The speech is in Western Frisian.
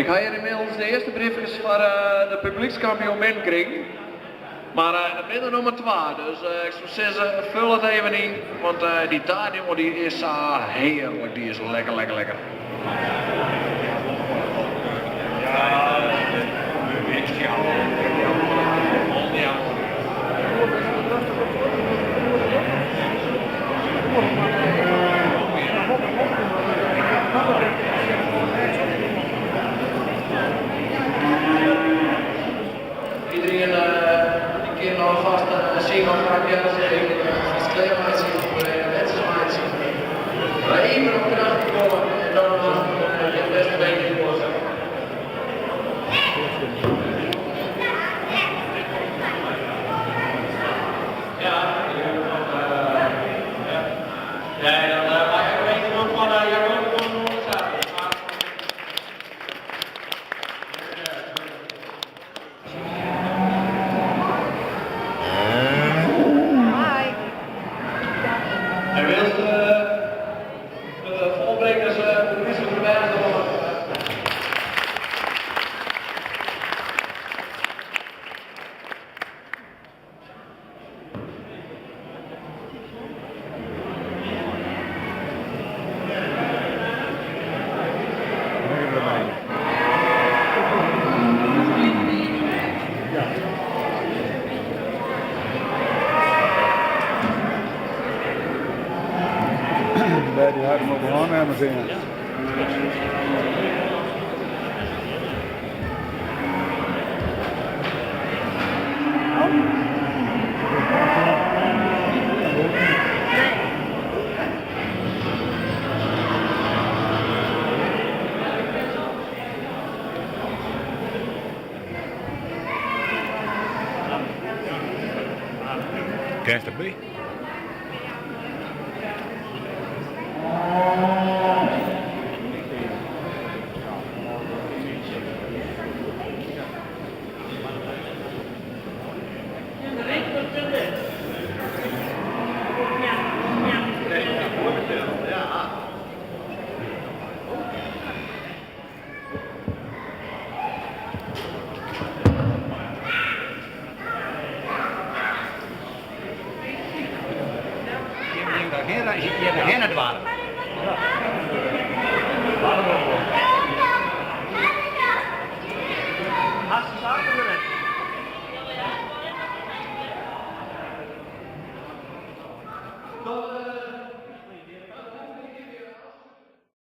Ik ha hjir ynmiddels de earste briefkes foar de publykskampioen binnenkrigen. Mar dat binne der noch mar twa, dus ik soe sizze, ful it even yn, want dy taart, jonge, dy is sa hearlik, dy is lekker, lekker, lekker. Iedereen die kin alvast syn of har fjild vast klearmeitsje of netsjes meitsje. Even op krachten komme en dan it bêste beentje foar. Ja, nee, dan mei ik even nog van Jacob. En wylst de foarbringers de prizen foarby dogge. Bij die hadden op aannemers in. Kinst derby? Dat